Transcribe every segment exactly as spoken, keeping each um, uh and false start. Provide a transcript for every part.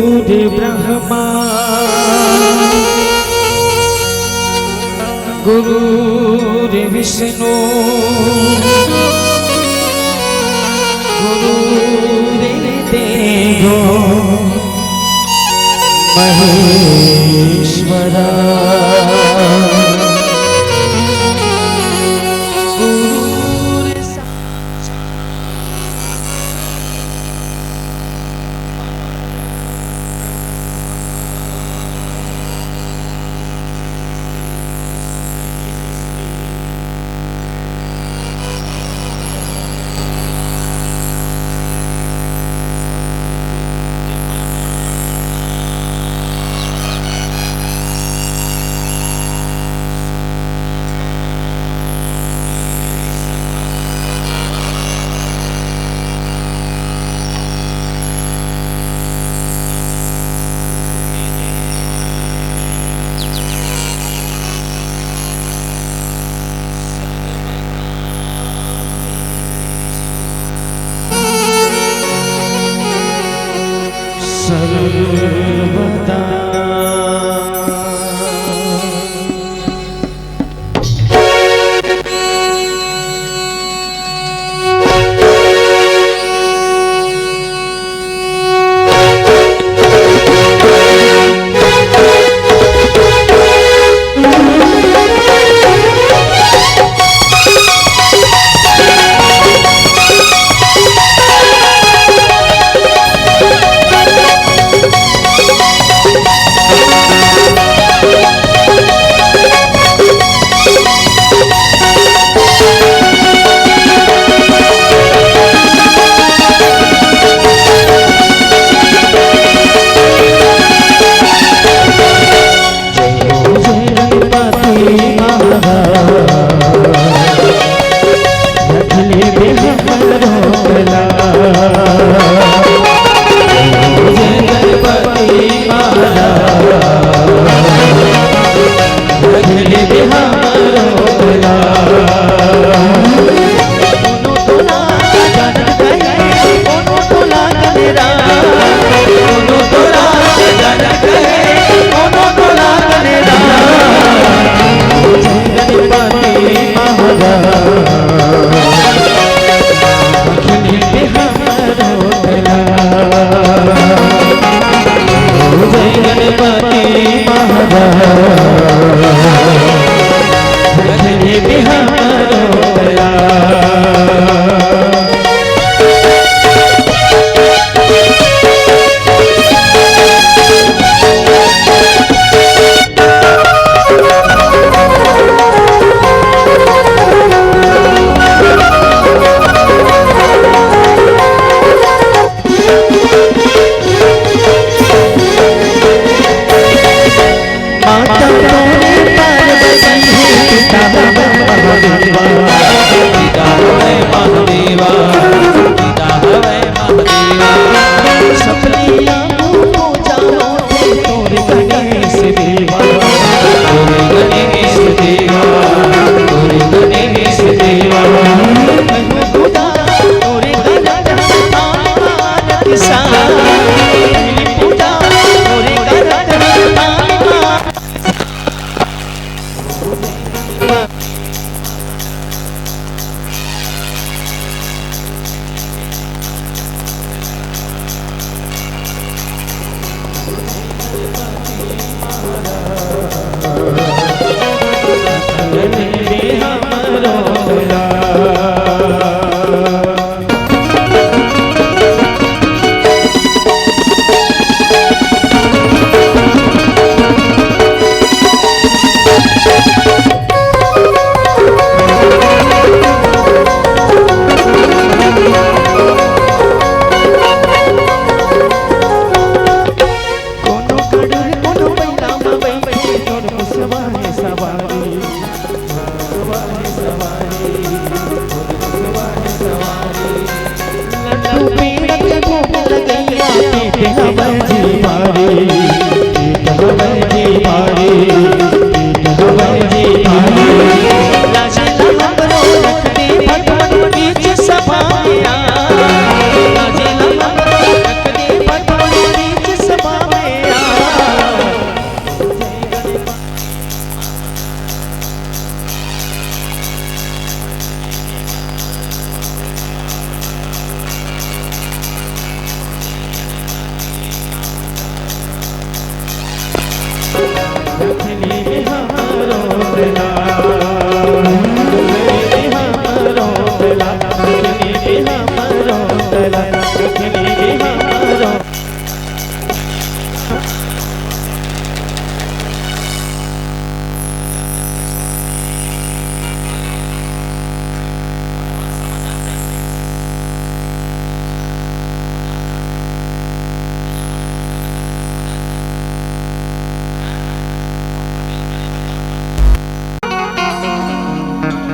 गुरुर्ब्रह्मा गुरुर्विष्णु गुरुर्देवो महेश्वरा।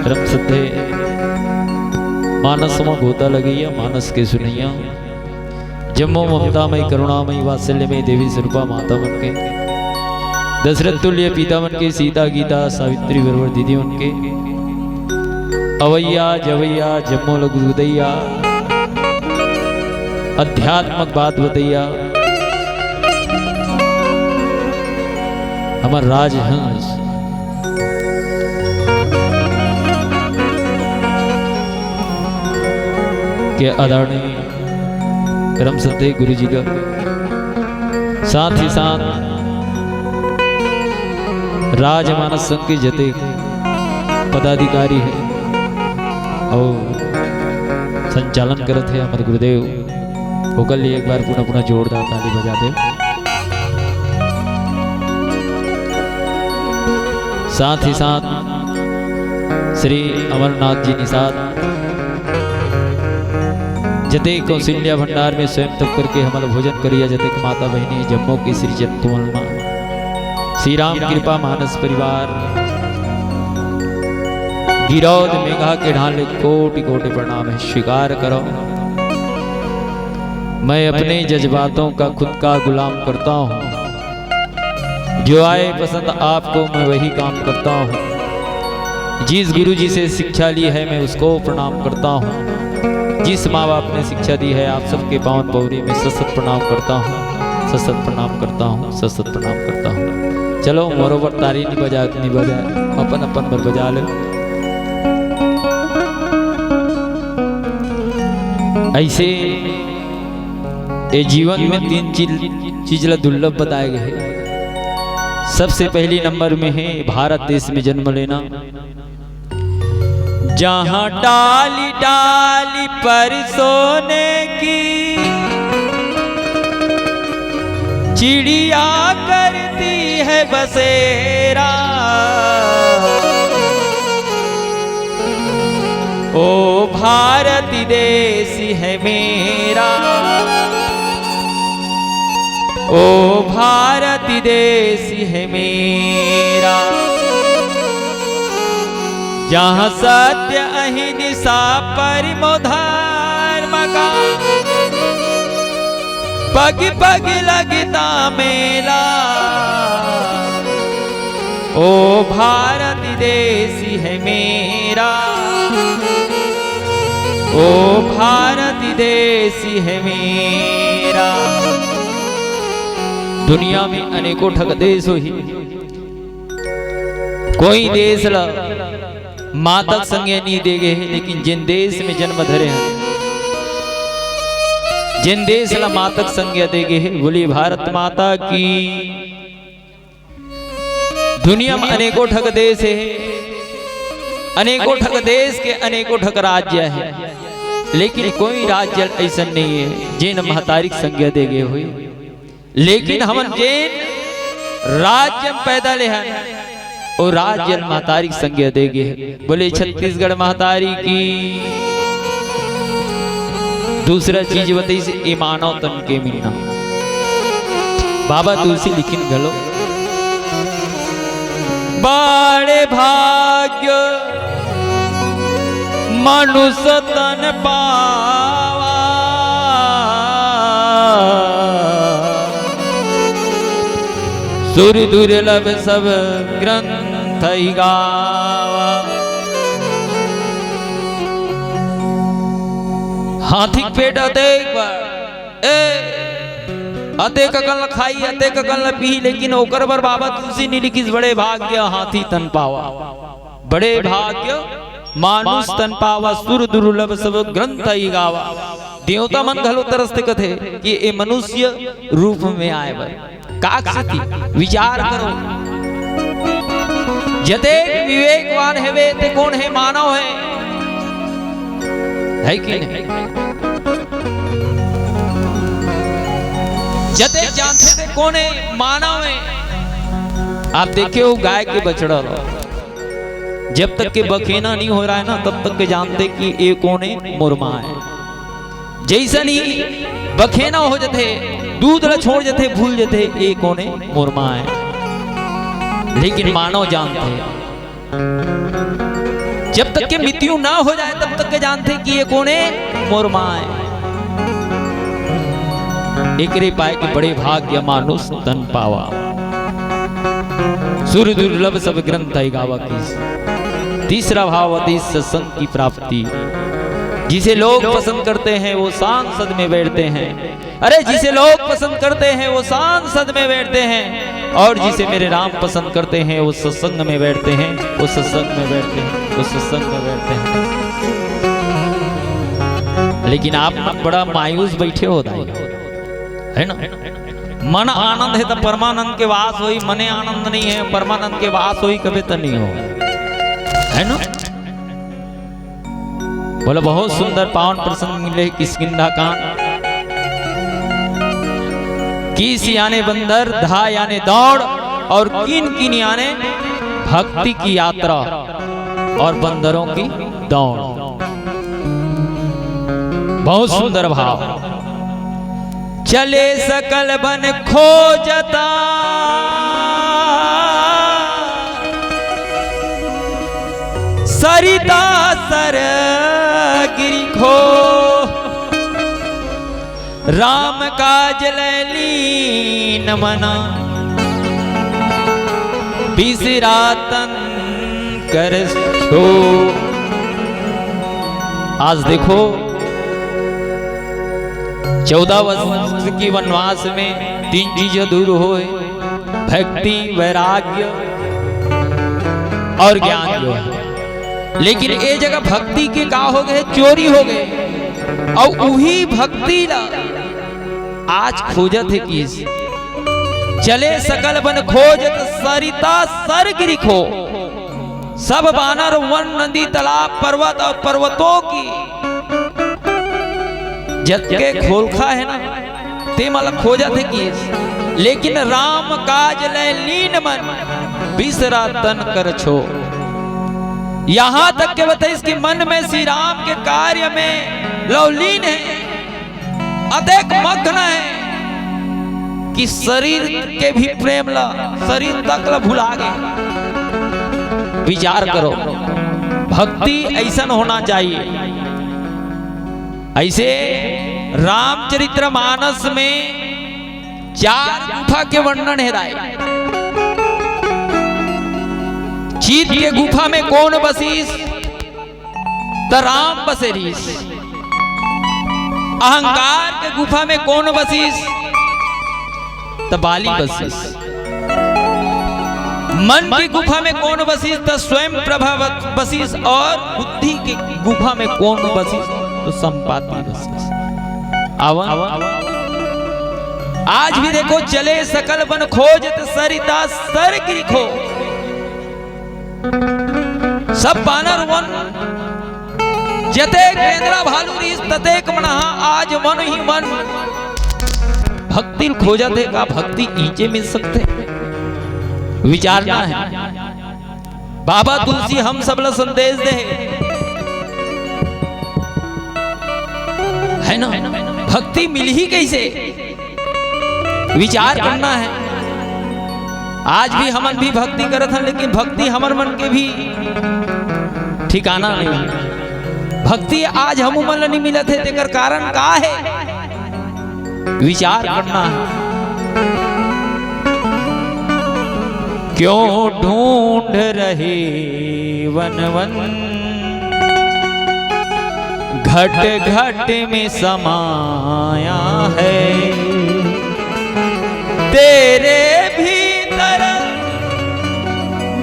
परम श्रद्धेय मानस म गोता लगइया, मानस के सुनइया, जम्मो ममतामयी, करुणामयी, वात्सल्यमयी देवी स्वरूपा माता मन के, दशरथ तुल्य पिता मन के, सीता, गीता, सावित्री बरोबर दीदी मन के, अवइया, जवइया, जम्मो ल गुदगुदइया, अध्यात्मक बात बतइया, हमर राजहंस के आदरणीय परम श्रद्धेय गुरु जी का, साथ ही साथ राजमानस संघ के जते पदाधिकारी हे अउ संचालन करत हे हमर गुरुदेव, ओकर लिए एक बार पुनः पुनः जोरदार ताली बजा दे। साथ ही साथ श्री अमरनाथ जी निषाद, जते कौशल्या भंडार में स्वयं तप करके हमल भोजन करिया, जतेक माता बहिनी जम्मो के श्री चरण कमल मा श्री राम कृपा मानस परिवार गिरौद मेघा के ढाले कोटि कोटि प्रणाम हे, स्वीकार करो। मैं अपने जज्बातों का खुद का गुलाम करता हूँ। जो आए पसंद आपको, मैं वही काम करता हूँ। जिस गुरु जी से शिक्षा ली है, मैं उसको प्रणाम करता हूँ। जिस माँ बाप ने शिक्षा दी है, आप सबके पावन पौरी में सत सत प्रणाम करता हूँ, सत सत प्रणाम करता हूँ, सत सत प्रणाम करता हूँ। चलो, मोरो बर तारी नहीं बजा, नहीं बजा, अपन अपन बर बजा ले। ऐसे ए जीवन में तीन चीज, चीज ला दुर्लभ बताए गए हे। सबसे पहली नंबर में है भारत देश में जन्म लेना, जहाँ डाली डाली पर सोने की चिड़िया करती है बसेरा। ओ भारत देश है मेरा, ओ भारत देश है मेरा, जहाँ सत्य अहिंसा परमो धर्म का पग पग लगता मेला। ओ भारत देश है मेरा, ओ भारत देश है मेरा। दुनिया में अनेकों ठक देश होही, कोई देश ला मातक संज्ञा नहीं दे गए हे, लेकिन जिन देश में जन्म धरे हैं, जिन देश ला मातक संज्ञा दे गए हे, बोलिए भारत माता की। दुनिया में अनेकों ठक देश है, अनेकों ठक देश के अनेकों ठक राज्य है, लेकिन कोई राज्य ऐसा नहीं है जिन महतारिक संज्ञा दे गए हुए। लेकिन हमन जेन राज्य में पैदा ले हन, ओ राज्य ल महतारी के संगे दे गे हे। बोले छत्तीसगढ़ महतारी की। दूसरा चीज बताइस, ए मानव तन के मिलना। बाबा तुलसी लिखिन घलो, बड़े भाग्य मनुष्य तन पावा, सुर दुर्लभ सब ग्रंथ ही गावा। हाथी के पेट अतेक बड़, ए, अतेक अकन ल खाई, अतेक अकन ल पी, लेकिन ओकर बर बाबा तुलसी नी लिखिस, बड़े भाग्य हाथी तन पावा। बड़े भाग्य मानुष तन पावा, सुर दुर्लभ सब ग्रंथ ही गावा। देवता मन घलो तरसथे, कथे कि ए मनुष्य रूप में आए बर। काक सेती विचार करो, जतेक विवेकवान हेवे ते कोन हे? मानव हे, है कि नहीं? जतेक जानथे ते कोन हे? मानव हे। आप देखे हो गाय के बछड़ा ला, जब तक के बखेना नहीं हो रहा है ना, तब तक के जानते कि ए कोन हे? मोर माँ हे। जैसन ही बखेना हो जथे, दूध ला छोड़ जथे, भूल जथे, ए कोन हे? मोर माँ हे। लेकिन मानव जानथे, जब तक के मृत्यु ना हो जाए, तब तक के जानथे कि ए कोन हे? मोर माँ हे। एकरे पाए के बड़े भाग्य मानुष तन पावा। सुर दुर्लभ सब ग्रंथ ही गावा की। तीसरा भाव अति सत्संग की प्राप्ति। जिसे लोग पसंद करते हैं, वो सांसद में बैठते हैं। अरे, जिसे लोग पसंद करते हैं, वो सांसद में बैठते हैं, और जिसे मेरे राम पसंद करते हैं, वो सत्संग में बैठते हैं, वो सत्संग में बैठते हैं, वो सत्संग में बैठते हैं। लेकिन आप बड़ा मायूस बैठे हो दाई, है ना? मन आनंद हे त परमानंद के वास होई, मने आनंद नहीं हे, परमानंद के वास होई कबे त नहीं हो, है ना? बोले, बहुत सुंदर पावन प्रसंग मिले किष्किंधा कांड। किस याने बंदर, धा याने दौड़, और किन किन याने भक्ति की यात्रा और बंदरों की दौड़। बहुत सुंदर भाव। चले सकल बन खोजता, सरिता सर गिरि खो। राम काज लै लीन मना, बिसरा तन कर छो। आज देखो, चौदह वर्ष की वनवास में तीन चीज दूर होए, भक्ति, वैराग्य और ज्ञान जो है। लेकिन ए जगह भक्ति के का हो गए, चोरी हो गए। और उही भक्ति ला आज खोजत हे किस, चले सकल बन खोजत सरिता सर गिरिखो। सब बानर वन नदी तालाब पर्वत अउ पर्वतों की जतके खोलखा हे ना, ते मन ला खोजत हे कि, लेकिन राम काज ले लीन मन बिसरा तन कर छो। यहाँ तक के बताइस कि मन में श्री राम के कार्य में लवलीन हे, अतेक मग्न हे कि शरीर के भी प्रेम ला, शरीर तक ला भुला गे। विचार करो, भक्ति अइसन होना चाहिए। अइसे रामचरित्र मानस में चार गुफा के वर्णन हे राय। चीत के गुफा में कोन बसिस? त राम बसे रिहिस। अहंकार के गुफा में कोन बसिस? त बाली बसिस। मन के गुफा में कोन बसिस? त स्वयं प्रभा बसिस। अउ बुद्धि के गुफा में कोन बसिस? त संपाति बसिस। आवा, आज भी देखो, चले सकल बन खोजत सरिता सर गिरिखो। सब बानर वन, जतेक बेंदरा भालू रिहिस, ततेक मन हा आज मन ही मन भक्ति ल खोजत हे। का भक्ति इहिंचे मिल सकथे? विचारना हे। बाबा तुलसी हम सब ला संदेश दे हे, हे ना? भक्ति मिलही कइसे? विचार करना हे। आज भी हमन भी भक्ति करत हन, लेकिन भक्ति हमर मन के भी ठिकाना नहीं। भक्ति आज हमू मन ला नहीं मिलत हे, तेकर कारण का हे? विचार करना हे। क्यों ढूंढ रहे वन वन, घट घट में समाया है। तेरे भीतर,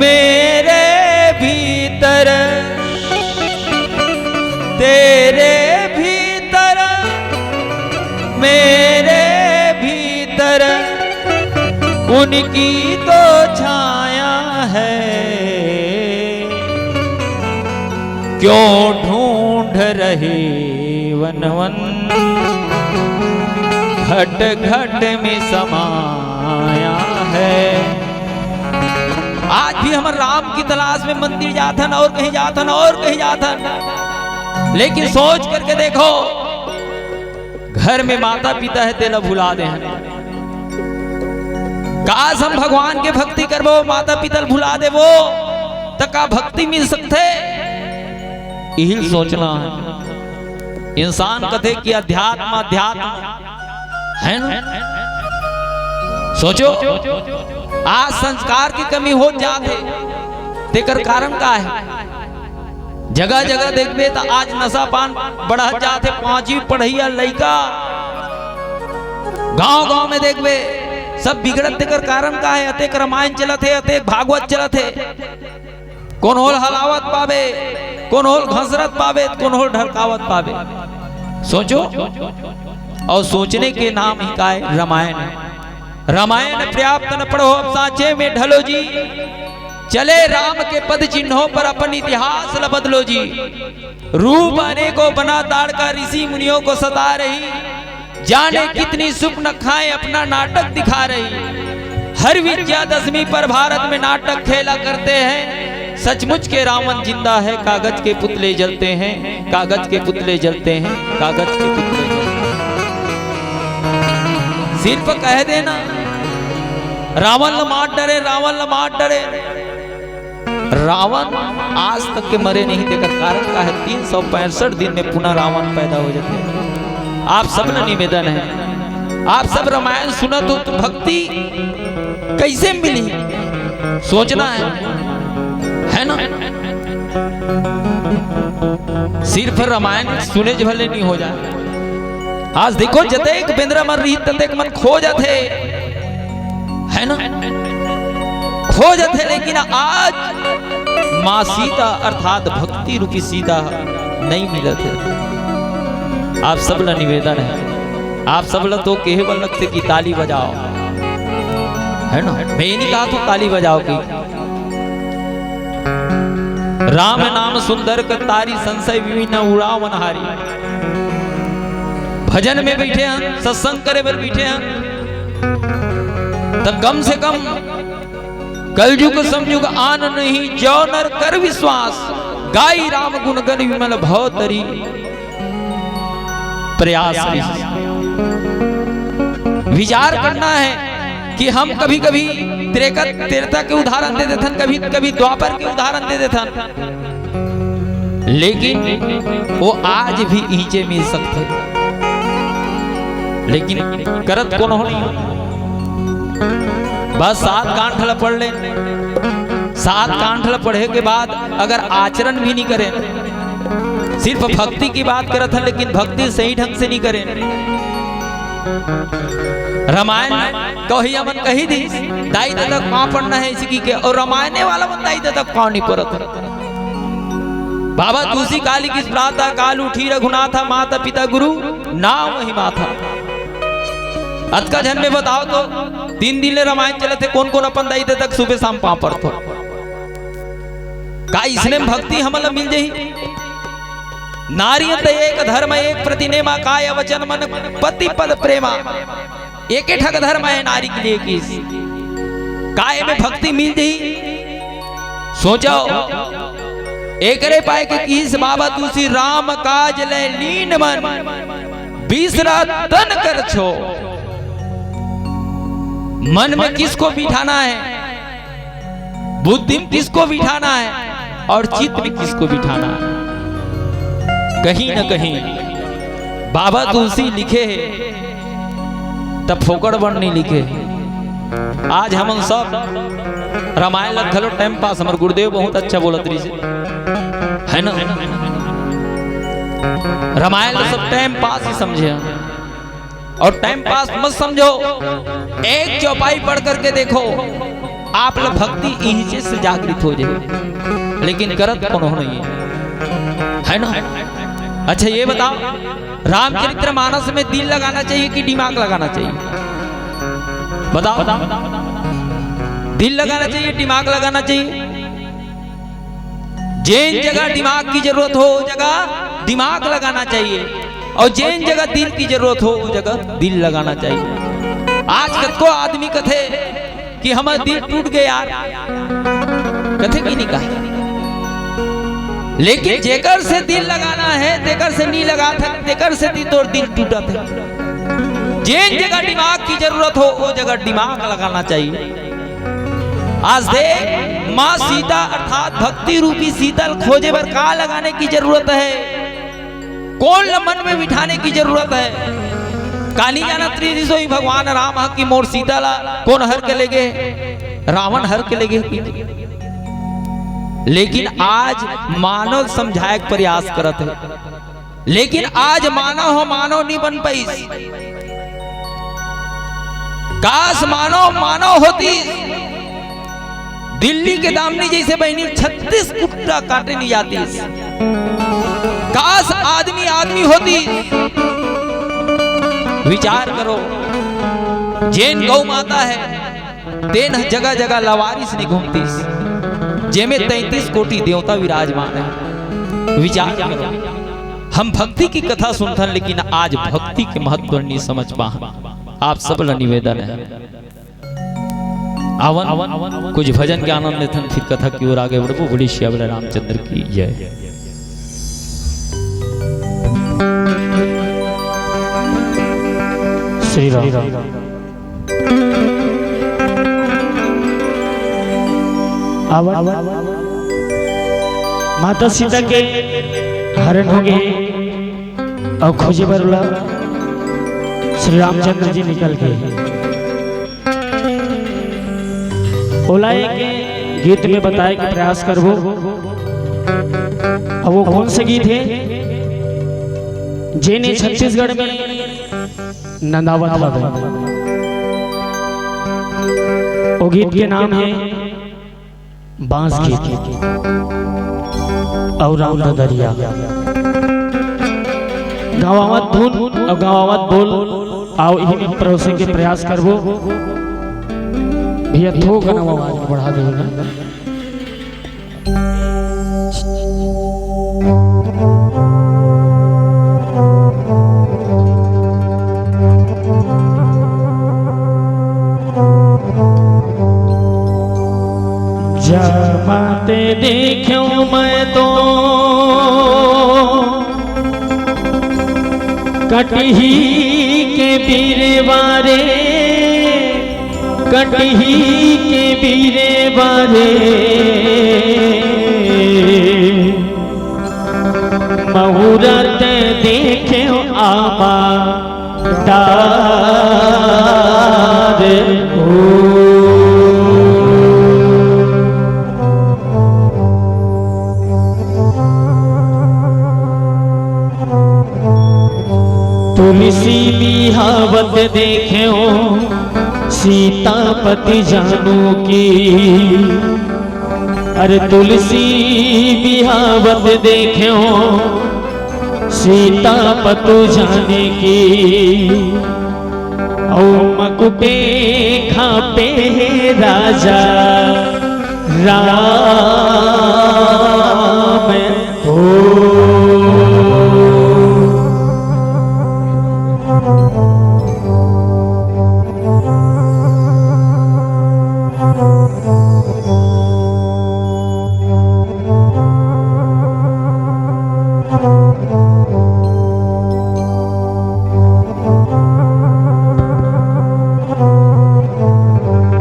मेरे भीतर, तेरे भीतर, मेरे भीतर उनकी तो छाया है। क्यों ढूंढ रहे वन वन, घट घट में समाया है। आज भी हमन राम की तलाश में मंदिर जाथन अउ कहीं जाथन अउ कहीं जाथन, लेकिन सोच करके देखो, घर में माता पिता हे, तेला भुला दे हन। काश हम भगवान के भक्ति करबो, माता पिता ल भुला देबो, त का भक्ति मिल सकथे? इही ल सोचना हे। इंसान कथे कि अध्यात्म, अध्यात्म, हे ना? सोचो, आज संस्कार की कमी होत जात हे, तेकर कारण का हे? जगह जगह देखबे त आज नशा पान बढ़त जात हे। पांचवी पढ़इया लइका गांव गांव में देखबे, सब बिगड़त, तेकर कारण का हे? अतेक रामायण चलत हे, अतेक भागवत चलत हे, कोनो ल हलावत पाबे, कोनो ल घसरत पाबे, कोनो ल ढरकावत पाबे। सोचो, अउ सोचने के नाम ही का हे? रामायण हे। रामायण पर्याप्त न पढ़ो, अब सांचे में ढलो जी। चले राम के पद चिन्हों पर, अपन इतिहास ल बदलो जी। रूप अनेकों बना ताड़का, ऋषि मुनियों को सता रही। जाने कितनी सुख न खाए, अपना नाटक दिखा रही। हर विजयादशमी पर भारत में नाटक खेला करते हैं। सचमुच के रावण जिंदा है, कागज के पुतले जलते हैं, कागज के पुतले जलते हैं, कागज के पुतले जलते हैं। सिर्फ कह देना, रावण ल मार डरे, रावण ल मार डरे। रावण आज तक के मरे नहीं, तेकर कारण का हे? तीन सौ पैंसठ दिन में पुनः रावण पैदा हो जाथे। आप सब ल निवेदन हे, आप सब रामायण सुनत हो त भक्ति कइसे मिली, सोचना हे, हे ना? सिर्फ रामायण सुने भले नहीं हो जाए। आज देखो, जतेक बेंदरा मन रही, ततेक मन खो जाथे, हे ना? खो जाथे, लेकिन आज माँ सीता अर्थात भक्ति रूपी सीता नहीं मिलत हे। आप सब ला निवेदन हे, आप सब ला तो केहे बर लगथे कि ताली बजाओ। है ना? मैं ये नहीं कहा तो ताली बजाओ कि राम नाम सुंदर कर तारी, संशय विभिन्न उड़ावन हारी। भजन में बैठे हैं, सत्संग करे बर बैठे हैं, तब कम से कम कलयुग समयुग आन नहीं, जो नर कर विश्वास, गाई राम गुण गण विमल भव तरी। प्रयास भी विचार करना है कि हम कभी कभी त्रेता के उदाहरण दे देथन, कभी कभी द्वापर के उदाहरण दे देथन, लेकिन वो आज भी इहिंचे मिल सकथे, लेकिन करत कोनो नहीं। बस सात कांठ ल पढ़ ले, सात कांठ ल पढ़े के बाद अगर आचरण भी नहीं करे, सिर्फ भक्ति की बात करत हन, लेकिन भक्ति सही ढंग से नहीं करे। रामायण कही हमन कही दी, दाई ददा के पाँव पड़ना है इसी की के, और रामायणे वाला मन दाई ददा के पाँव नहीं पड़त। बाबा तुलसी काली की प्रातः काल उठी रघुनाथा माता पिता गुरु नाम ही माथा। अतका झन में बताओ तो, तीन दिन ले रामायण चलत हे, कोन कोन अपन दाई ददा के सुबह शाम पाँव पड़त हो? का इसने में भक्ति हमन ला मिल जाही? नारी त एक धर्म एक प्रति नेमा, काय वचन मन पति पद प्रेमा। एके ठक धर्म है नारी के लिए किस काय में भक्ति मिल जाही? सोचो, एकरे पाए के किस बाबा तुलसी राम काज ले लीन मन, बिसरा तन कर छो। मन में किसको बिठाना है, बुद्धि में किसको बिठाना है और चित्त में किसको बिठाना है। कहीं न कहीं बाबा तुलसी लिखे हे, तब फोकट बन नहीं लिखे। आज हमन सब रामायण ल घलो टाइम पास, हमर गुरुदेव बहुत अच्छा बोलत रहिस हे, है ना? रामायण ल सब टाइम पास ही समझे हैं। और टाइम पास मत समझो, एक चौपाई पढ़ करके देखो, आप ल भक्ति इही से जागृत हो जाए, लेकिन करत कोनो नहीं है, है ना? अच्छा, ये बताओ, रामचरित्र मानस में दिल लगाना चाहिए कि दिमाग लगाना चाहिए? बताओ, दिल लगाना चाहिए, दिमाग लगाना चाहिए? जेन जगह दिमाग की जरूरत हो, वो जगह दिमाग लगाना चाहिए, और जेन जगह दिल की जरूरत हो, वो जगह दिल लगाना चाहिए। आज कतको आदमी कथे कि हमर दिल टूट गए यार, कथे कि नहीं कहे? लेकिन जेकर से दिल लगाना है, तेकर से नहीं लगा था, तेकर से ती तोर दिल टूटत है। जेन जगह दिमाग की जरूरत हो, वो जगह दिमाग लगाना चाहिए। आज देख, माँ सीता अर्थात भक्ति रूपी सीता ल खोजे बर का लगाने की जरूरत है, कोन ल मन में बिठाने की जरूरत है। काली जानत रहिस होही भगवान राम ह कि मोर सीता ला कोन हर के लेगे, रावण हर के लेगे। लेकिन आज मानव समझाए के प्रयास करत है। लेकिन आज मानव ह मानव नहीं बन पाइस। काश मानव मानव होतिस, दिल्ली के दामनी जैसे बहिनी छत्तीस कुट्टा काटे नहीं जातिस। काश आदमी आदमी होतिस। विचार करो, जेन गौ माता है, तेन ह जगह जगह लवारिस नहीं घूमतिस, जेमे तैंतीस कोटि देवता विराजमान है। विचार करो, हम भक्ति की कथा सुनथन, लेकिन आज भक्ति के महत्व नहीं समझ पाहन। आप सब ला निवेदन है, आवन कुछ भजन के आनंद लेथन, फिर कथा की ओर आगे बढ़बो। बोलिए सियावर रामचंद्र की जय। श्री राम। आवन माता सीता के हरण हो गए और खोजे बर ओला श्री रामचंद्र जी निकल गए। ओला एक गीत में बताए के प्रयास करबो। अब वो कौन से गीत है, जेने छत्तीसगढ़ में नंदावत हवे। वो गीत के नाम है बांस गीत। और राम ददरिया। गाँव आवत धुन और गाँव आवत बोल, आओ इही में परोसे के प्रयास करबो। भैया, थोकन आवाज बढ़ा देहू ना। जमाते देखेंव मैं तो कटही के बीरवा रे, कटही के बीरवा रे, मुहूर्त देखेंव आमा डार हो। तुलसी बिहावत देखेंव सीतापति जानू की। अरे तुलसी बिहावत देखेंव सीतापति जानू की। अउ मकुटे खापे हे राजा राम हो।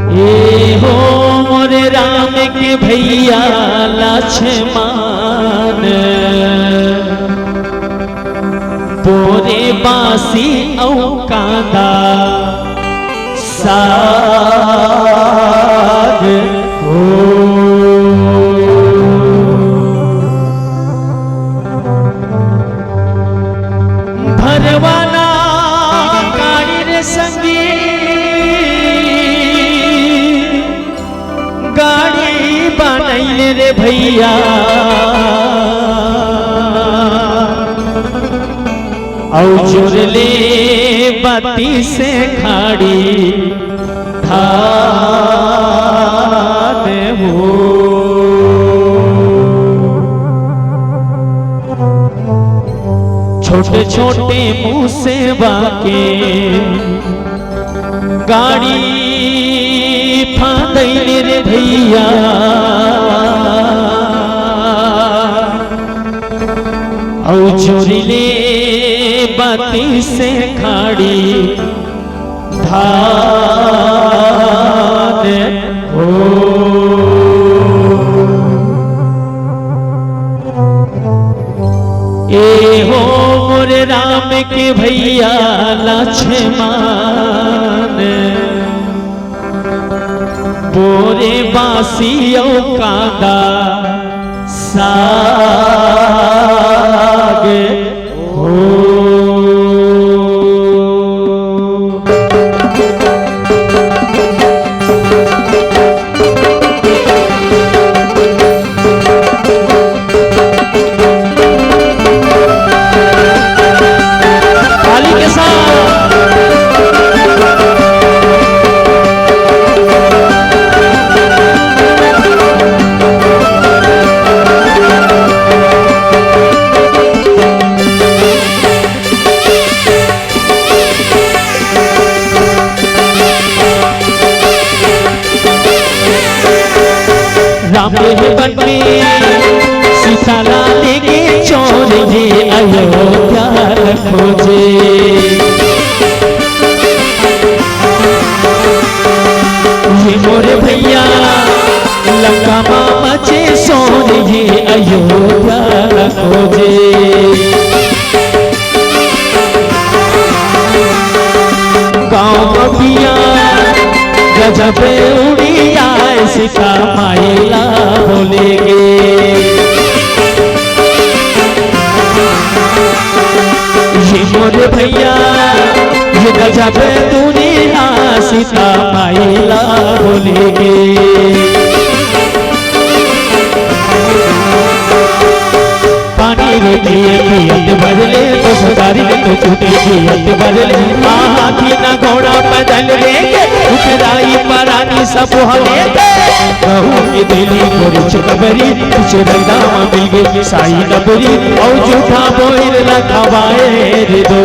ए हो मोरे राम के भैया लक्ष्मण, बोरे बासी अउ कांदा साग हो। भरवाना गाड़ी रे संगी, गाड़ी बनैले रे भैया, अउ जोरले बत्तीस खाड़ी धान हो। छोटे छोटे मुसेवा के गाड़ी फांदैले रे भैया, अउ जोरले बत्तीस खाड़ी धान हो। ए हो मोरे राम के भैया लक्ष्मण, बोरे बासी अउ कांदा साग हो। ताली के साथ। राम हे बन में सीता ला लेके चोर ये अयोध्या खोजे। ये मोरे भैया लंका मा मचे सोर ये अयोध्या खोजे। गाँव म पिया गजब उड़िया सीता माई ला बोले गे। ये मोरे भैया ये गजब दुनिया सीता माई ला बोले गे। पानी रोटी पियत बजले, तो सदारी ने तो चूटी पियत बजले। आ हाथी ना घोड़ा पैदल रे के, कुकराई परानी सब हवे के। कहूँ के देली गोरी चुकबरी, कुछ रंदा मा मिल गे साई नबरी, अउ जूठा बोइर ला खवाए रे दो।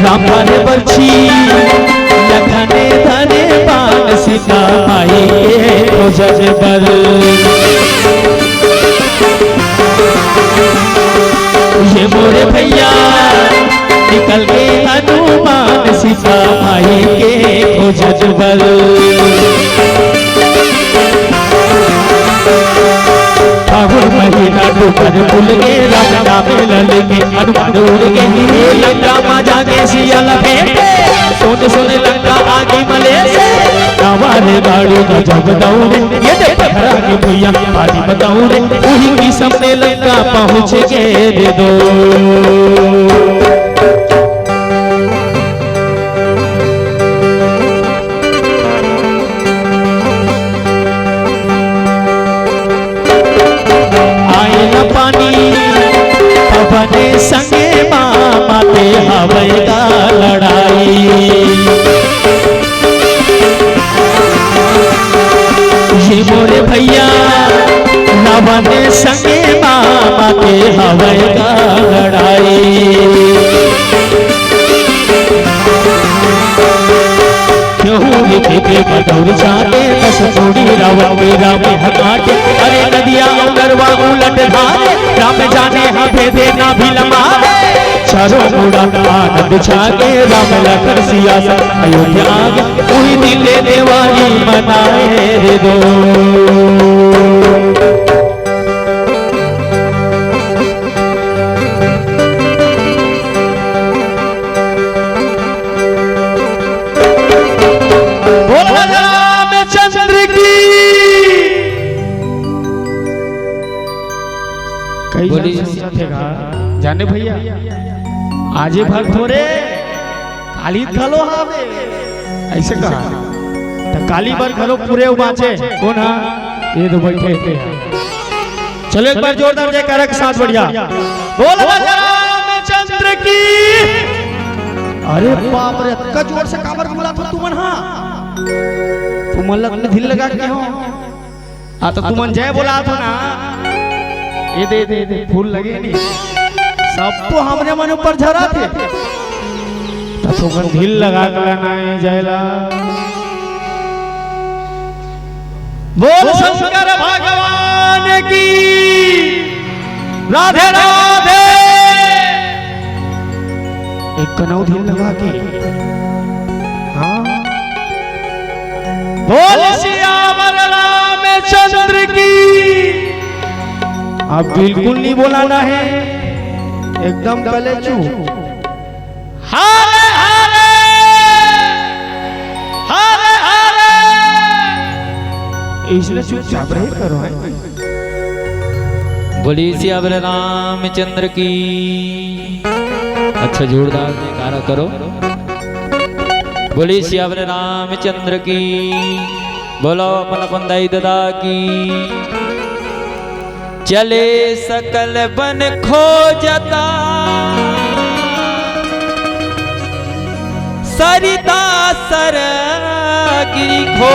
राम धरे बरछी, लखन धरे बाण, सीता माई के खोजन बर। ये मोरे भैया निकल गे हनुमान, सीता माई के खोजन बर। फागुन महीना डूबत फूल गे, राम नामे लल के हनुमान उड़ गे। लंका मा जाके सिया ल भेंटे, सोन सोन लंका आगी मले से। नवा रे गाड़ी गजब दौड़े, ये दे पथरा के भुइया पानी बताऊ रे। उही किसम ले लंका पहुँच गे रे दो। आए न पानी पवन संगे मा, माते हवय गा लड़ाई। ये मोरे भैया रावण संगे मा, माते हवय गा लड़ाई। केहू लिखे के बटोर जाते, दस कोड़ी रावण के राम ह काटे। अरे नदिया अउ नरवा उलट धारे, राम जाने ह भेदे ना भील मारे। चारों मुड़ा आनंद छागे, राम लखन सिया संग अयोध्या आगे। उही दिन ले देवारी मनाए रे दो। बोल रामचंद्र की। कई बोली। जन सोचत हे गा, जाने भैया, आजे भर थोरे, काली घलो हावे, अइसे कहा। त काली बर घलो पूरे बाँचे। कोन हा? ये तो बैठे थे। चलो एक बार जोरदार जयकारा के साथ बढ़िया। बोल रामचंद्र की। अरे बाप रे, अतका जोर से काबर बोलत हो तुमन हा? तुमन लग में ढील लगा के हो। हाँ, तो तुमन जय बोलात हो ना। ये दे, दे, दे, फूल लगे नहीं। सब तो हमरे मन ऊपर झरा थे। तो तुमन ढील लगा के लाना है जय ला। बोल शंकर भगवान की। राधे राधे। एक कनऊ ढील लगा के। हाँ। बोल सियावर रामचंद्र की। अब बिल्कुल नहीं बोलाना है, एकदम कलेचू। हरे हरे, हरे हरे। इसने चुपचाप रहे करो, है। बोलिए सियावर रामचंद्र की। अच्छा, जोरदार जयकारा करो। बोलिए सियावर रामचंद्र की। बोलो अपन अपन दाई ददा की। चले सकल बन खोजता, सरिता सर गिरी खो।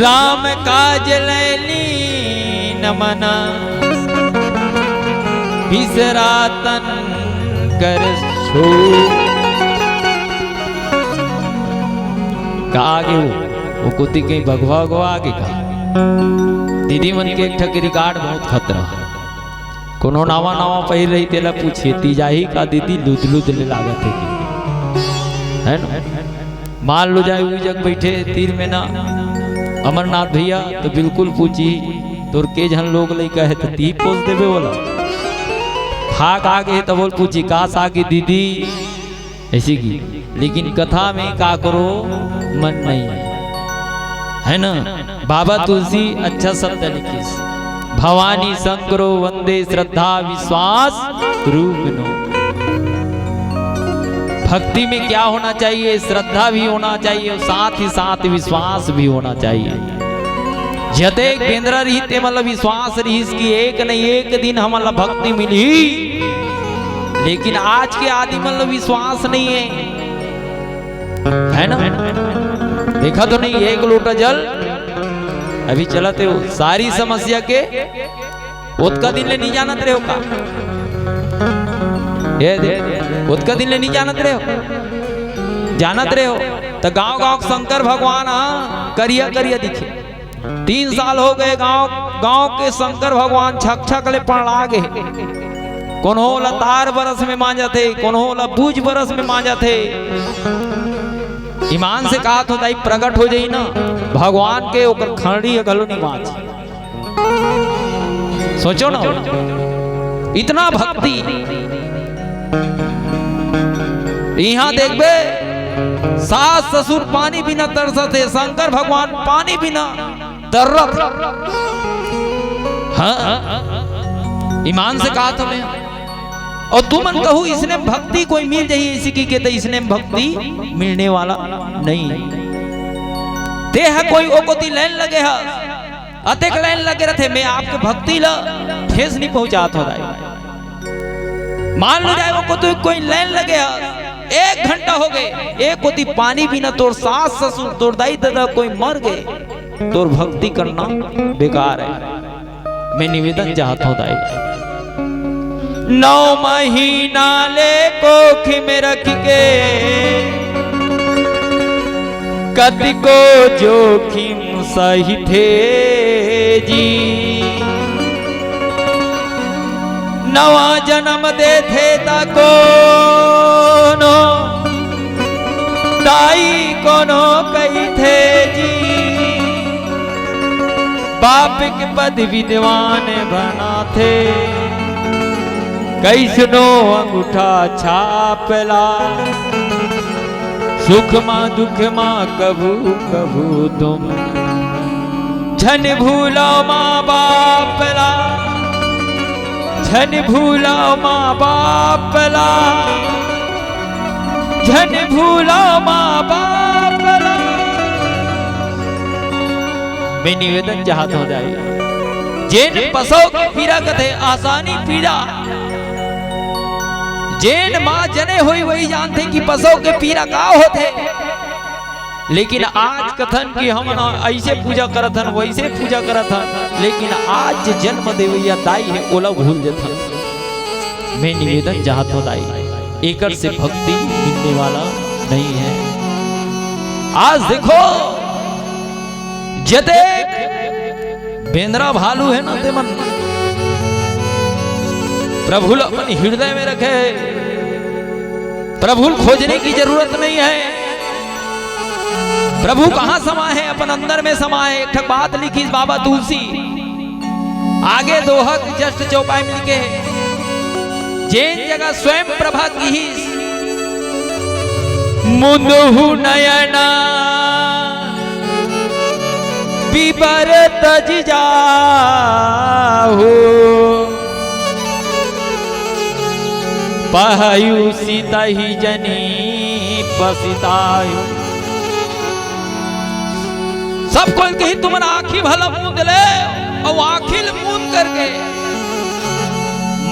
राम काज लैली नमना, बिसरातन कर छो। का आगे वो, वो कुत्ती कहीं भगवा भगवा आगे का? दीदी मन के एक ठक रिकॉर्ड बहुत खतरा। कोनो नावा नावा पहिर रही, तेला पूछे, "ती जाही का दीदी, लुद लुद ले लागत हे कि?" है ना? मान लो जाए उही जग बैठे तीर में ना अमरनाथ भैया, तो बिल्कुल पूछी, "तोर के झन लोग लइका है, तो ती पोस देबे बोला?" खा खा के तब बोल पूछी, "का सागी दीदी?" ऐसी की, लेकिन कथा में का करो, मन नहीं है, है ना? बाबा तुलसी अच्छा शब्द लिखिस, "भवानी शंकरो वंदे श्रद्धा विश्वास रूप नो।" भक्ति में क्या होना चाहिए? श्रद्धा भी होना चाहिए और साथ ही साथ विश्वास भी होना चाहिए। जतेक बेंदरा रहिस, ते मन ल विश्वास रहिस कि एक नहीं एक दिन हमन ल भक्ति मिलही, लेकिन आज के आदमी मन ल विश्वास नहीं है, है ना? देखा तो नहीं, एक लोटा जल अभी चलत हे, सारी समस्या के ओतका दिन ले नहीं जानत रहे हो का? ये दे, ओतका दिन ले नहीं जानत रहे हो? जानत रहे हो? त गांव गांव के शंकर भगवान ह करिया करिया दिखे। तीन साल हो गए, गांव गांव के शंकर भगवान छकछक ले पंड़ा गे। कोनो ल तार बरस में मांजत हे, कोनो ल बूझ बरस में मांजत हे। ईमान से कहा तो दाई, प्रगट हो जाई ना भगवान के, ओकर खंड़ी ह घलो नहीं मांज। सोचो ना, इतना भक्ति। इहां देखबे, सास ससुर पानी बिना तरसत हे, शंकर भगवान पानी बिना तरसत हे। हाँ, ईमान से कहा तो मैं। और तुमन कहू, इसने भक्ति कोई मिल जाही, इसी की कहते, इसने भक्ति मिलने वाला नहीं है। ते ह कोई ओ कोती लाइन लगे ह, अतेक लाइन लगे रथे, मैं आपके भक्ति ल ठेस नहीं पहुंचात हो दाई। मान लो जाए ओ कोती कोई लाइन लगे ह, एक घंटा हो गए, एक कोती पानी बिना तोर सास ससुर, तोर दाई ददा कोई मर गए, तोर भक्ति करना बेकार है। मैं निवेदन चाहत हो दाई, नौ महीना ले कोखी में रख के कतिको जोखिम सहिथे जी। नवा जन्म देथे त कोनो दाई कोनो कहिथे जी। बाप के पद विद्वान बनाथे, कइसनो अंगूठा छाप ला। सुख मा दुख मा कभू कभू तुम झन भूलो माँ बाप ला, झन भूलो माँ बाप ला, झन भूलो माँ बाप ला। मैं निवेदन चाहत हो दाई, जेन पसौ के पीरा कथे, आसानी पीरा, जेन माँ जने होई वही जानथे कि पसौ के पीरा का होथे। लेकिन आज कथन कि हमन ऐसे पूजा करत हन, वैसे पूजा करत हन, लेकिन आज जे जन्म देवैया दाई हे, ओला भूल जथन। मैं निवेदन चाहत हो दाई, एकर से भक्ति मिलने वाला नहीं है। आज देखो, जतेक बेंदरा भालू हे ना, ते मन प्रभु ल अपन हृदय में रखे। प्रभु ल खोजने की जरूरत नहीं है। प्रभु कहाँ समाए हे? अपन अंदर में समाए हे। एक ठक बात लिखिस बाबा तुलसी, आगे दोहा के just चौपाई में लिखे हे, जेन जगह स्वयं प्रभा किहिस, मुंदहु नयना बिबर तजि जाहू, पहयु सितहि जनि पसिताहू। सब कोई कही, तुमन आँखी भला मूंद ले, अउ आँखी ल मूंद करके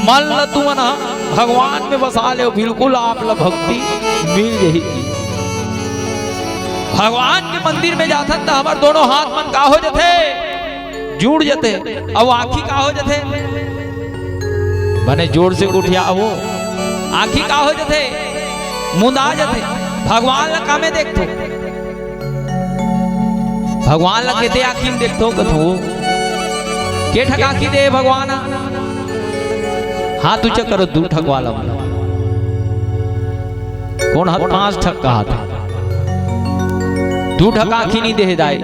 मन ल तुमन ह भगवान में बसा ले, बिल्कुल आप ल भक्ति मिल जही। भगवान के मंदिर में जाथन त हमर दोनों हाथ मन का हो जथे? जुड़ जथे। अउ आँखी का हो जथे? बने जोर से गोठियाहू। आँखी का हो जथे? मुंदा जथे। भगवान ल कामे देखथो? भगवान ल केते आँखी में देखथो कथो? के ठक आँखी दे भगवान? हाथ ऊंचा करो, दू ठक वाला मन। कोन ह पांच ठक कहाथे? दू ठक आँखी नहीं दे हे दाई।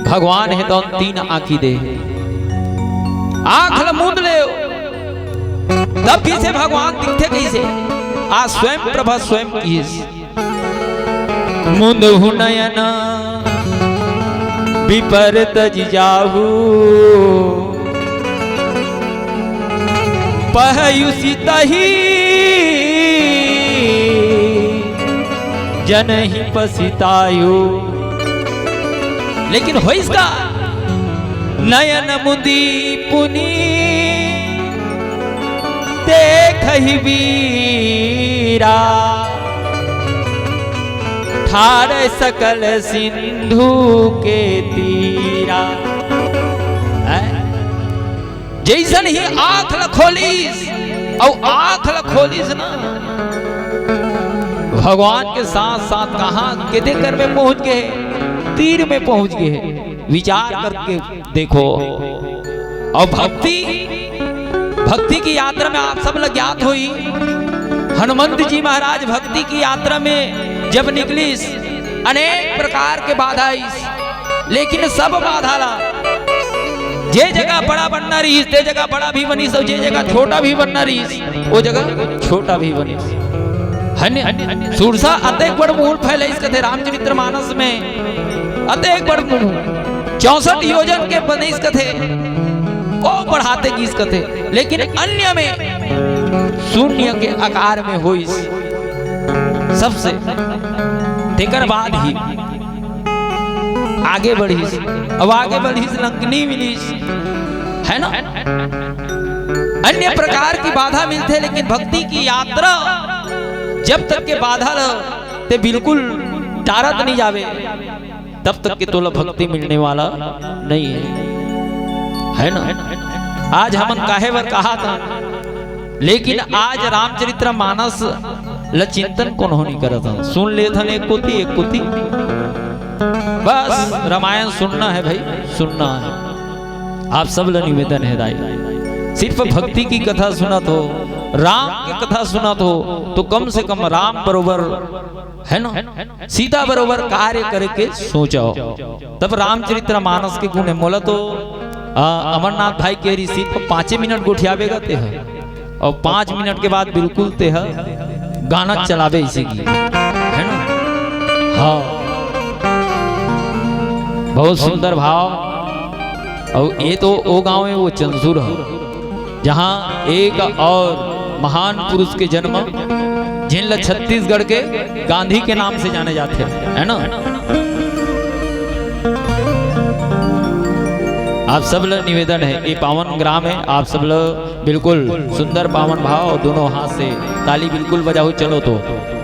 भगवान हे तौन तीन आँखी दे हे। आँख ल मूंद ले, तब कइसे भगवान दिखथे कइसे? आज स्वयं प्रभा स्वयं किहिस। मुंदहु नयन बिपर तजि जाहू, पहयु सितहि जनहि पसितायु। लेकिन होइस का? नयन मुदी पुनि देखहि बीरा, ठाढ़ सकल सिंधु के तीरा। हैं? जइसन ही आँख ल खोलिस, अउ आँख ल खोलिस ना, भगवान के साथ साथ कहाँ, केते कर में पहुँच गे, तीर में पहुँच गे। विचार करके देखो। अउ भक्ति, भक्ति की यात्रा में आप सब ल ज्ञात होही, हनुमंत जी महाराज भक्ति की यात्रा में जब निकलिस, अनेक प्रकार के बाधा आइस, लेकिन सब बाधा ला, जे जगह बड़ा बनना रहिस, ते जगह बड़ा भी बनिस, अउ जे जगह छोटा भी बनना रहिस, वो जगह छोटा भी बनिस। हन्य सुरसा अतेक बड़ मुहूर फैलाइस कथे रामचरित्र मानस में, अतेक बड़ मुहूर चौसठ योजन के बनिस कथे, ओ बढ़ाते गिस कथे, लेकिन अन्य में शून्य के आकार में होइस सबसे। तेकर बाद ही आगे बढ़िस, अब आगे बढ़िस, लंकनी मिलिस, है ना? अन्य प्रकार की बाधा मिलथे, लेकिन भक्ति की यात्रा जब तक के बाधा ल ते बिल्कुल टारत नहीं जावे, तब तक के तोला भक्ति मिलने वाला नहीं है, है ना? आज हमन काहे बर कहा था, लेकिन आज रामचरित्र मानस ल चिंतन कोनो नहीं करत हन। सुन लेथन एक कोती, एक कोती। बस रामायण सुनना है भाई, सुनना है। आप सब ल निवेदन है दाई, सिर्फ भक्ति की कथा सुनत हो, राम की कथा सुनत हो, तो कम से कम राम बरोबर, है ना, सीता बरोबर कार्य करे के सोचो। तब रामचरित्र मानस के गुण है। मोला तो, आ, अमरनाथ भाई के रिसीव पर पाँचे मिनट गोठियाबे गा ते ह, अउ पाँच मिनट के बाद बिल्कुल ते ह गाना चलाबे इसे की, है ना? हाँ, बहुत सुंदर भाव। अउ ये तो ओ गांव है, वो चंदसुर है, जहाँ एक और महान पुरुष के जन्म, जिन ल छत्तीसगढ़ के गांधी के नाम से जाने जाते हैं, है ना? आप सब ल निवेदन है, ये पावन ग्राम है, आप सब ल बिल्कुल सुंदर पावन भाव, दोनों हाथ से ताली बिल्कुल बजाओ। चलो तो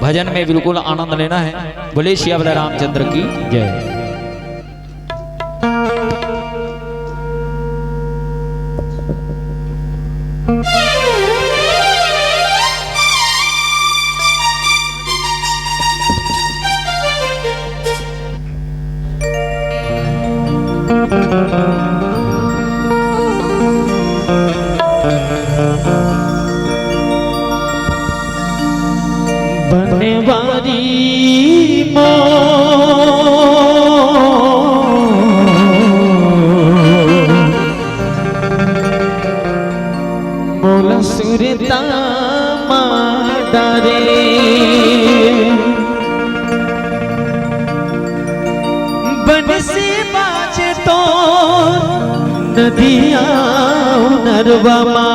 भजन में बिल्कुल आनंद लेना है। बोले सिया बोले रामचंद्र की जय। बनवारी मो मोला सुरता मा डारे। बंसी बाजे तो नदिया नरवा मा।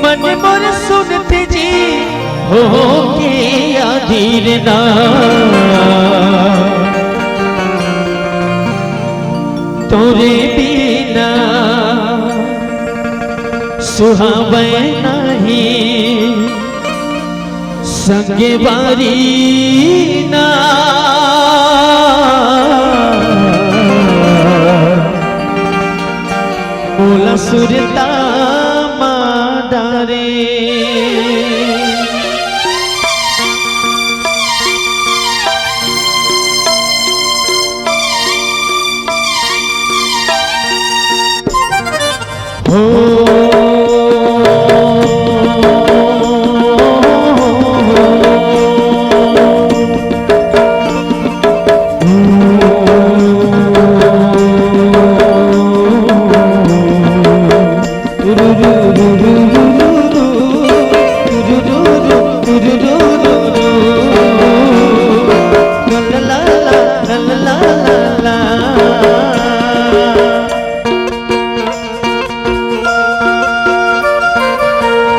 मन मोर सुनत जी हो के अधीर ना। तोरे बिना सुहावे नहीं संगवारी ना। मोला सुरता मा डारे।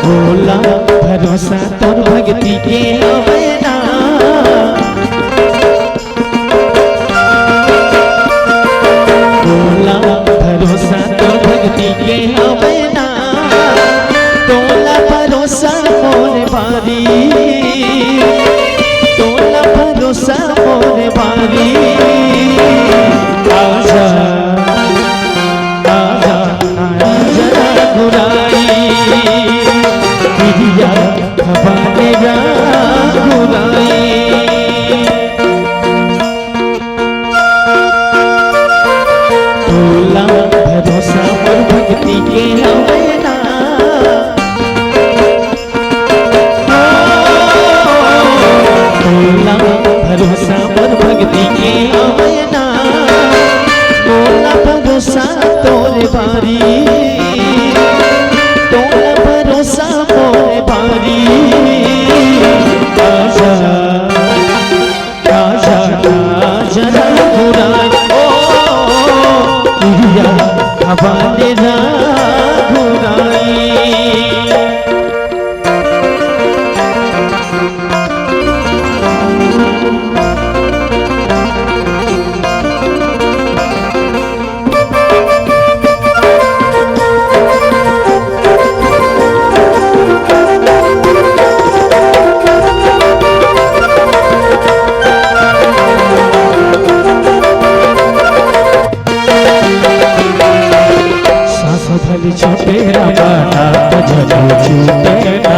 होला भरोसा तोर भग के हवय ना। मोला भरोसा तोर भक्ति के हवय ना। तोला भरोसा मोर बारी, तोला भरोसा मोर बारी। आजा, आजा, आजा रघुराई, किरिया खवाने रघुराई। तोला भरोसा मोर भक्ति के हवय ना। तोला भरोसा मोर भक्ति के हवय ना। तोला भरोसा तोर बारी, तोला भरोसा मोर बारी। आजा, आजा, आजा रघुराई, ओ, किरिया खवाने रघुराई। सास भले छूटे रमाना, जब छूटे ना।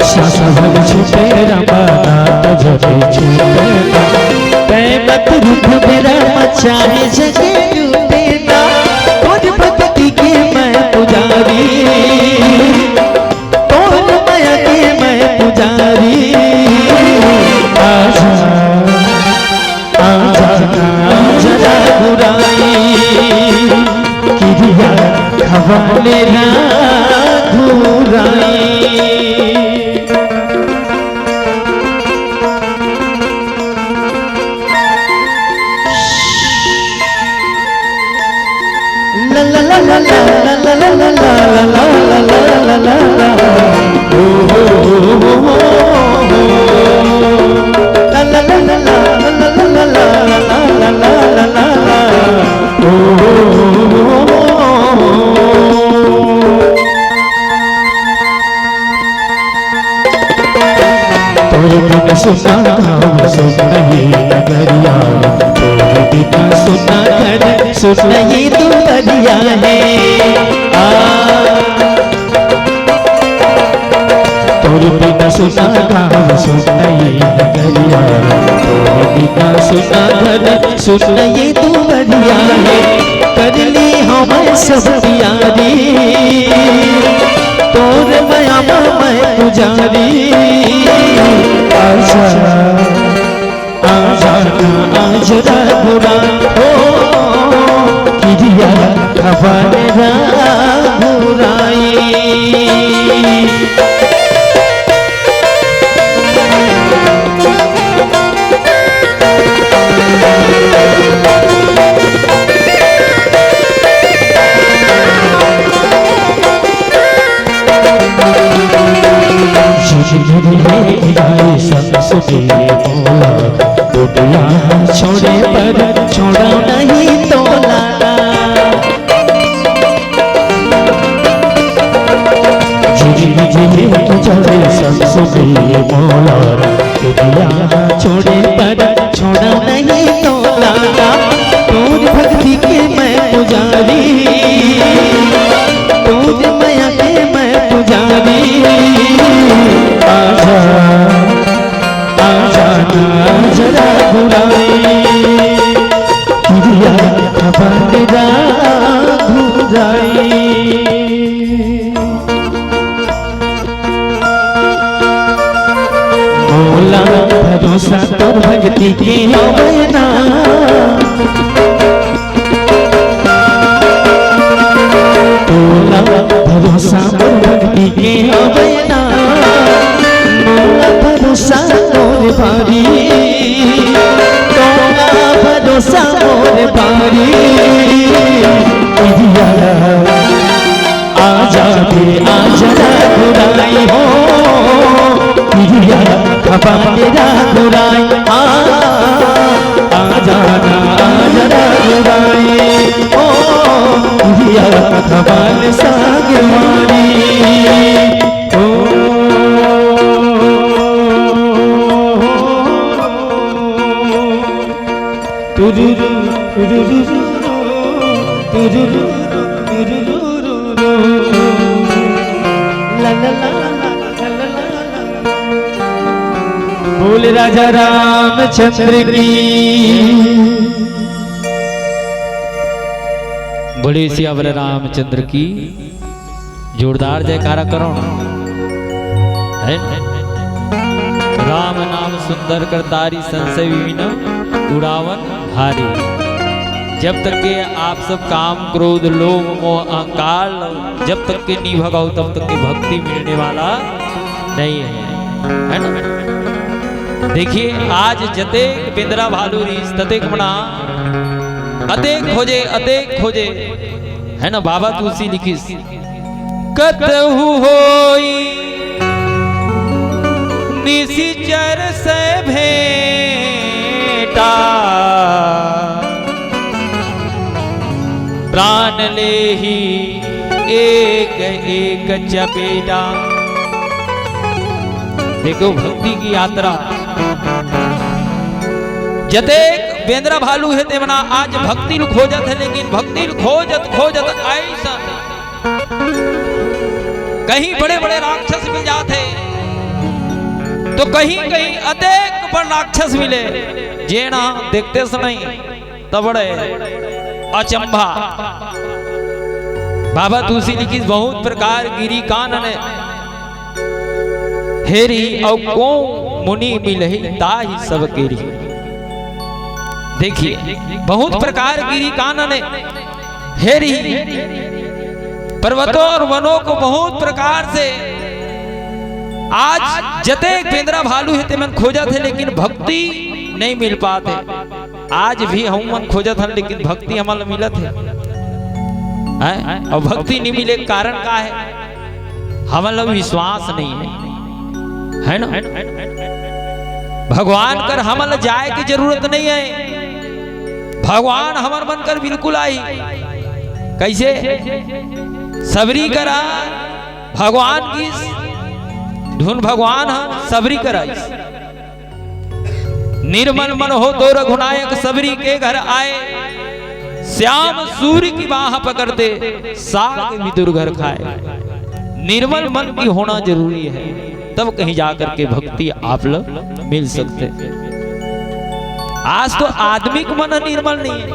सास भले छूटे रमाना, जब छूटे ना। तै मत रूठ मेरा मचाहे जगे डूबे ना। तोर भक्ति के मैं पुजारी, तोर मया के मैं पुजारी। आजा, आजा, आजा रघुराई, किरिया खवाने रघुराई। तोर बिन सुना गाँव सुन ये नगरिया, तोर बिन सुना घर सुन ये दुआरिया हे। आ, तोर बिन सुना गाँव सुन ये नगरिया, तोर बिन सुना घर सुन ये दुआरिया हे। कर ली हमन सब तियारी, तोर मया म मैं पुजारी। आजा, आजा ना, आजा रघुराई, ओ, किरिया खवाने रघुराई। जिंदगी में आए संग सुने मोला, दुनिया छोड़े पर छोड़ा नहीं तोला। जिंदगी में गुजरे संग सुने मोला, दुनिया छोड़े पर छोड़ा नहीं तोला। तोर भक्ति के मैं पुजारी, तोर मया के मैं पुजारी। आजा, आजा ना, आजा रघुराई, किरिया खवाने रघुराई। मोला भरोसा तोर भक्ति के हवय ना। तोला भरोसा मोर भक्ति के हवय ना। मोला भरोसा तोर बारी, तोला भरोसा मोर बारी। किरिया आजा दे, आजा रघुराई हो, खपाल रघुराई, आ, आ जाना, आ जाना रघुराई, ओ, उहिया खपाल संग मारी, ओ, तुरुरु, तुरुरु, तुरुरु, तुरुरु, ला, ला, ला। बोल राजा रामचंद्र की। बोले सियावर रामचंद्र की। जोरदार जयकारा करो ना। है ना? राम नाम सुंदर कर तारी, संशय विन उड़ावन हारी। जब तक के आप सब काम, क्रोध, लोभ, मोह, अहंकार, जब तक के नहीं भगाओ, तब तक के भक्ति मिलने वाला नहीं है, है ना? देखिए, आज जतेक बेंदरा भालू रहिस, ततेक मना अतेक खोजे, अतेक खोजे, है ना? बाबा तुलसी लिखिस, कतहु होई निशिचर से भेंटा, प्राण लेही एक एक चपेटा। देखो भक्ति की यात्रा। जतेक बेंदरा भालू हे, तेमना आज भक्ति ल खोजत हे, लेकिन भक्ति ल खोजत खोजत ऐसा कहीं बड़े बड़े राक्षस मिल जात हे, तो कहीं कहीं अतेक बड़ राक्षस मिले, जेना देखते समय तब बड़े अचंभा। बाबा तुलसी लिखिस, बहुत प्रकार गिरी कानन हेरी, अउ को मुनि मिलही ताहि सब केरी। देखिए, बहुत प्रकार गिरी कानन हेरी, पर्वतों और वनों को बहुत प्रकार से आज जतेक बेंदरा भालू हे, तेमन खोजत हे, लेकिन भक्ति नहीं मिल पात हे। आज भी हम मन खोजत हन, लेकिन भक्ति हमन ला मिलत हे, हैं? अउ भक्ति नहीं मिले के कारण का हे? हमन ला विश्वास नहीं हे, है ना? भगवान कर हमन ला जाए के जरूरत नहीं हे, भगवान हमर मन कर बिल्कुल आही। कैसे? सबरी करा भगवान की धुन, भगवान ह सबरी करा। निर्मल मन हो तो रघुनायक, सबरी के घर आए। श्याम सूर्य की बाह पकड़ते, साग विदुर घर खाए। निर्मल मन की होना जरूरी है, तब कहीं जा करके भक्ति आप लोग मिल सकते। आज तो आदमी के मन निर्मल नहीं है।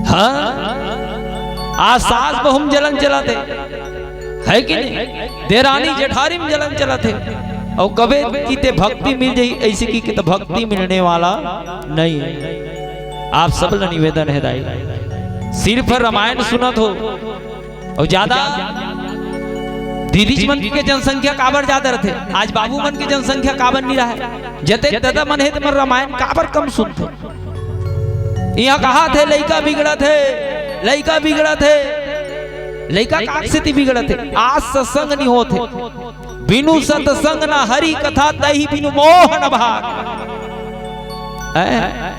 हाँ, आज सास बहू म जलन चलत हे, है कि नहीं? देरानी जेठारी म जलन चलत हे, अउ कबे की ते भक्ति मिल जाही, ऐसे की कि ते भक्ति मिलने वाला नहीं है। आप सब ला निवेदन है दाई, सिर्फ रामायण सुनत हो अउ ज्यादा दीदी मन के जनसंख्या काबर ज्यादा रथे, आज बाबू मन के जनसंख्या काबर नहीं रहा है। जते दादा मन हे ते मन रामायण काबर कम सुनथे। इहाँ कहाथे लइका बिगड़त हे, लइका बिगड़त हे, लइका काक सेती बिगड़त हे? आज सत्संग नहीं होत हे। बिनु सत्संग न हरि कथा, तहि बिनु मोह न भाग। हैं?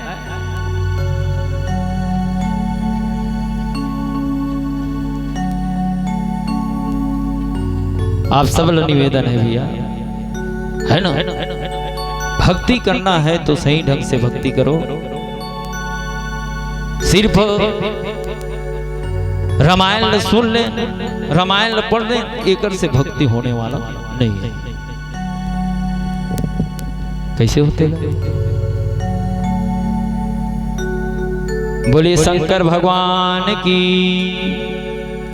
आप सब ला निवेदन है भैया, है ना? भक्ति करना है तो सही ढंग से भक्ति करो। सिर्फ रामायण ल सुन ले, रामायण ल पढ़ ले, एकर से भक्ति होने वाला नहीं है। कैसे होते? बोलिए शंकर भगवान की।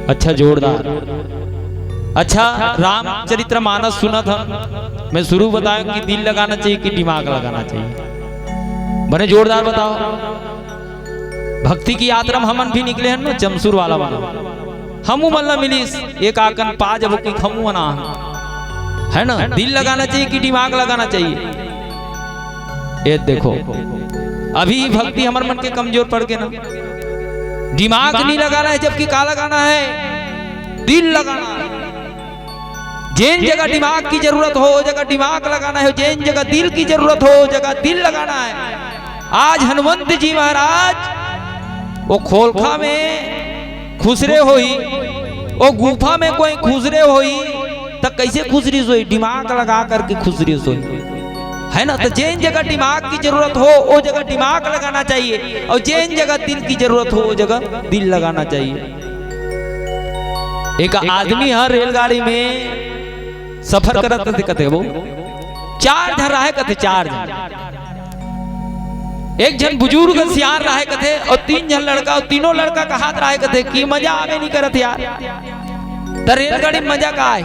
अच्छा, जोरदार। अच्छा, रामचरित्र मानस सुनत हन। मैं शुरू बताया कि दिल लगाना चाहिए कि दिमाग लगाना चाहिए। बने जोरदार बताओ। भक्ति की यात्रा में हमन भी निकले हन ना, चमसूर वाला वाला। हमू मन ला मिलिस एक आकन पा जबो कि हमू मन आ, है ना? दिल लगाना चाहिए कि दिमाग लगाना चाहिए? ये देखो, अभी भक्ति हमर मन के कमजोर पड़ के ना, दिमाग नहीं लगाना है, जबकि का लगाना है? दिल लगाना है। जेन जगह दिमाग की जरूरत हो, वो जगह दिमाग लगाना है। जेन जगह दिल की जरूरत हो, वो जगह दिल लगाना है। आज हनुमंत जी महाराज वो खोलखा में खुसरे होही, वो गुफा में कोई खुसरे होही, त कैसे खुसरिस होही? दिमाग लगा करके खुसरिस होही, है ना? त जेन जगह दिमाग की जरूरत हो, वो जगह दिमाग लगाना चाहिए, और जेन जगह दिल की जरूरत हो, वो जगह दिल लगाना चाहिए। एक आदमी ह रेलगाड़ी में सफर करत रथे, कथे वो चार झन रहे, कथे चार झन। एक झन बुजुर्ग सियान रहे, कथे, और तीन झन लड़का, और तीनों लड़का कहात रहे, कथे कि मजा आवे नहीं करत यार। त रेलगाड़ी में मजा का आय?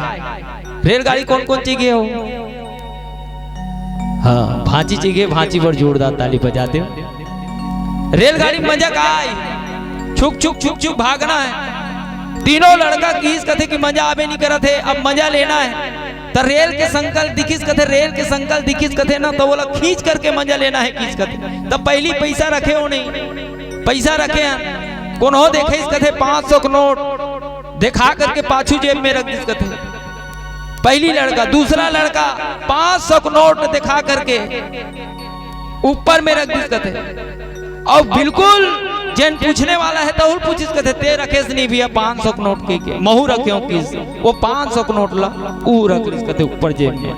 रेलगाड़ी कौन कौन चीज गे हो? हाँ, भांची चीज गे, भांची बर जोरदार ताली बजा दे। रेलगाड़ी में मजा का आय? छुक छुक छुक छुक भागना है। तीनों लड़का किस कथे कि मजा आवे नहीं करत है, अब मजा लेना है। त रेल के संकल दिखिस कथे, रेल के संकल दिखिस कथे ना, त ओला खींच करके मजा लेना है किस कथे। त पहली पैसा रखे हो नहीं, पैसा रखे हैं, कोनो देखे इस कथे पाँच सौ के नोट दिखा करके पाछू जेब में रख दिस कथे। पहली लड़का, दूसरा लड़का पाँच सौ के नोट दिखा करके ऊपर में रख दिस कथे। और बिल्कुल जेन पूछने वाला है, तहुल पूछिस कथे, "ते रखेस नहीं भैया पाँच सौ के नोट?" के, के महू रखे हो किस, वो पाँच सौ के नोट ला ऊ रख लिस कथे ऊपर जेब में।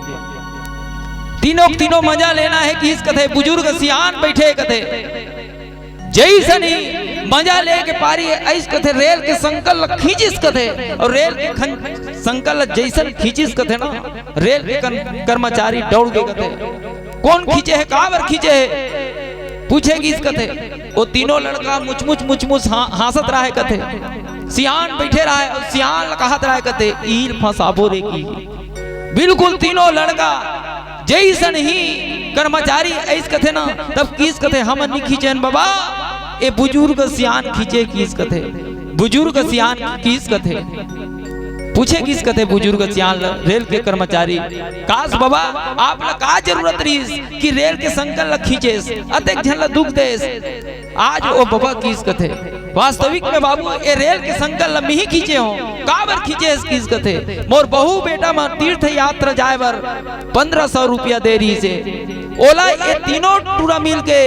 तीनों तीनों मजा लेना है किस कथे, बुजुर्ग सियान बैठे कथे। जैसन ही मजा लेके पारी है, ऐस कथे रेल के संकल ला खींचिस कथे, और रेल के खन-, संकल ला जैसन खींचिस कथे ना, रेल के कन-, कर्मचारी दौड़ गए कथे। कौन खींचे है, काबर खींचे है, पूछे किस कथे। वो तीनों लड़का मुचमुच मुचमुच हाँ-, हाँसत रहे कथे। सियान बैठे रहे और सियान ला कहत रहे कथे, "ईल फंसाबो रे की।" बिल्कुल तीनों लड़का जैसन ही कर्मचारी ऐस कथे ना, तब किस कथे, "हमन नहीं खींचेन बाबा, ए बुजुर्ग सियान खींचे," किस कथे। बुजुर्ग सियान किस कथे, पूछे किस कथे बुजुर्ग सियान ल, रेल के कर्मचारी, "काश बाबा, आप ल का जरूरत रहिस कि रेल के संकल ल खींचेस, अतेक झन ल दुख देस?" आज ओ बाबा किस कथे, "वास्तविक में बाबू, ए रेल के संकल ल मिही खींचे हो, काबर खींचे हस?" किस कथे, "मोर बहू बेटा मन तीर्थ यात्रा जाए बर पन्द्रह सौ रुपया दे रहिस हे, ओला ए तीनों टूरा मिल के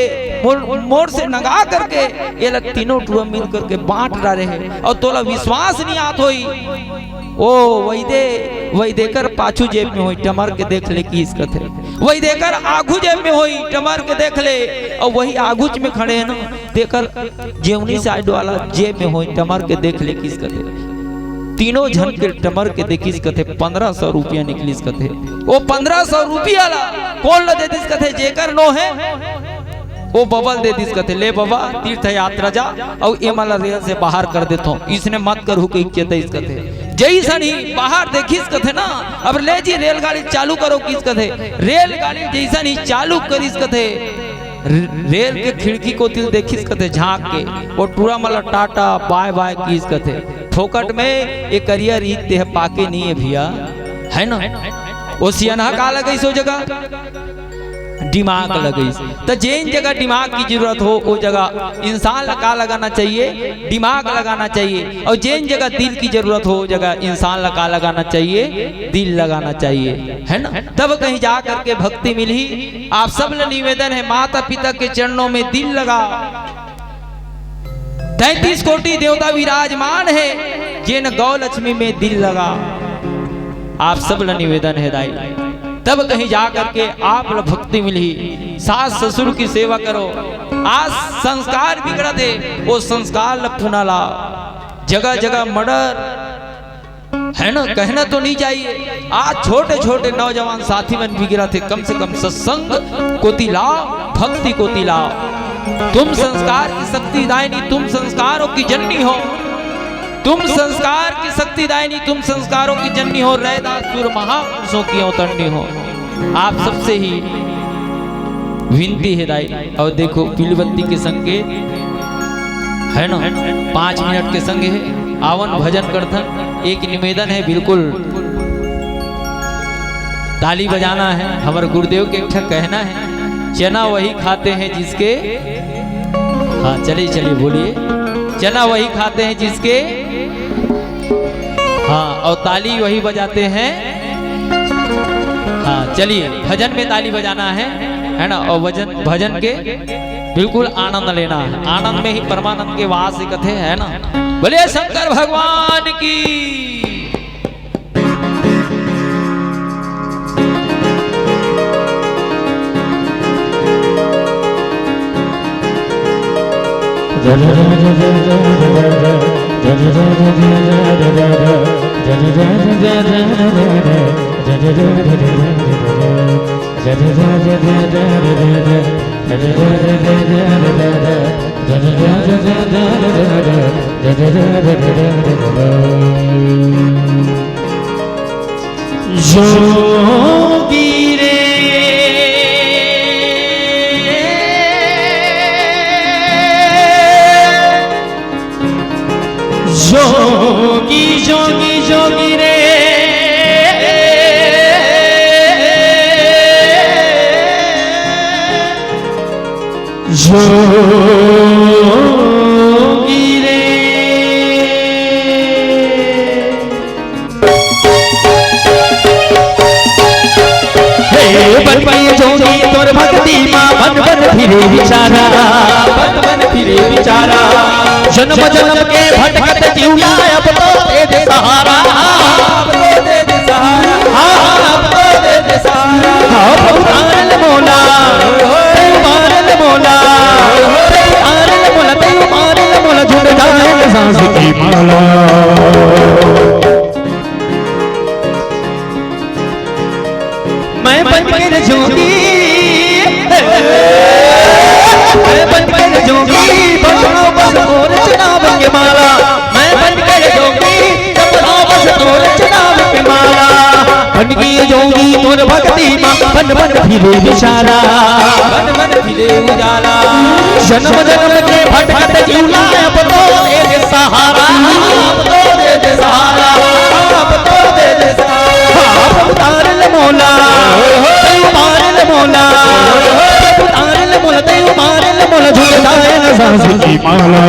मोर, मोर से नगा करके, एला तीनों टूरा मिल करके बांट डारे हे, और तोला विश्वास नहीं आत होई।" ओ वैदे, वैदे कर पाछू जेब में होई, टमर के देख ले किस कथे। वैदे कर आगू जेब में होई, टमर के देख ले। और वही आगूच में खड़े हैं ना, तेकर जेवनी साइड वाला जेब में होई, टमर के देख ले किस कथे। तीनों झन के टमर के देखिस कथे, पन्द्रह सौ रुपया निकलिस कथे। वो पन्द्रह सौ रुपया ला कौन ला दे दिस कथे? जेकर नो है, वो बबल दे दिस कथे, "ले बाबा, तीर्थ यात्रा जा, अउ एमन ला रेल से बाहर कर देथों, इसने मत करहू," कहि चेतइस कथे। जैसन ही बाहर देखिस कथे ना, "अब ले जी, रेलगाड़ी चालू करो," किस कथे। रेलगाड़ी जैसन ही चालू करिस कथे, रे-, रेल के खिड़की कोति ल देखिस कथे झांक के, वो टूरा मन ला टाटा बाय बाय किस कथे। फोकट में ए करिया रीत तेह पाके नहीं है भैया, है ना? वो सियनहा का लगइस ओ जगह? दिमाग लगइस। त जेन जगह दिमाग की जरूरत हो, ओ जगह इंसान ला का लगाना चाहिए? दिमाग लगाना चाहिए। और जेन जगह दिल की जरूरत हो, ओ जगह इंसान ला का लगाना चाहिए? दिल लगाना चाहिए, है ना? तब कहीं जा करके भक्ति मिलही। आप सब ला निवेदन है, माता पिता के चरणों में दिल लगा। तैंतीस कोटि देवता विराजमान है, जेन गौ लक्ष्मी में दिल लगा। आप सब ला निवेदन है दाई, तब कहीं जा करके आप ला भक्ति मिलही। सास ससुर की सेवा करो। आज संस्कार बिगड़त हे, वो संस्कार ला पुनः ला। जगह जगह मर्डर, है ना, कहना तो नहीं चाहिए। आज छोटे छोटे नौजवान साथी मन बिगड़त हे, कम से कम सत्संग कोति लाव, भक्ति कोति लाव। तुम संस्कार की शक्ति दायनी, तुम संस्कारों की जननी हो। तुम संस्कार की शक्ति दायनी, तुम संस्कारों की जननी हो। रैदास सुर महापुरुषों की अवतरणी हो। आप सबसे ही विनती है दाई। और देखो, पीली बत्ती के संकेत है ना, पाँच मिनट के संग है, आवन भजन करथन। एक निवेदन है, बिल्कुल ताली बजाना है। हमर गुरुदेव के एक ठा कहना है, "चना वही खाते हैं जिसके," हाँ, चलिए, चलिए, बोलिए, "चना वही खाते हैं जिसके," हाँ, "और ताली वही बजाते हैं हाँ, चलिए, भजन में ताली बजाना है, है ना? और भजन, भजन के बिल्कुल आनंद लेना है। आनंद में ही परमानंद के वास, कथे, है ना? बोलिए शंकर भगवान की। जोगी रे, जोगी, जोगी, जोगी रे। जोगी रे। हे बन के जोगी तोर भक्ति मा, बन बन फिरे बिचारा, बन बन फिरे बिचारा। जन्म जन्म के भटकत जीव ला अब तो दे दे सहारा, अब तो दे दे सहारा, हाँ, अब तो दे दे सहारा। हाँ, प्रभु तारल मोला, तैं तारल मोला, तैं तारल मोला, तैं तारल मोला, जुड़ जाए सांस की माला। मैं बन के जोगी, मैं बन के जोगी, बजाओ बस मोर चुनाव के माला। मैं बन के जोगी, बजाओ बस मोर चुनाव के माला। बन के जोगी तोर भक्ति मा, बन बन फिरे बिचारा, बन बन फिरे उजाला। जन्म जन्म के भटकत जीव ला अब तो दे दे सहारा, अब तो दे दे सहारा, अब तो दे दे सहारा। हाँ, अब उतार ले मोला, तैं उतार ले मोला, अब उतार ले मोला, तैं उतार ले मोला, झूठ जाए न सांस की माला।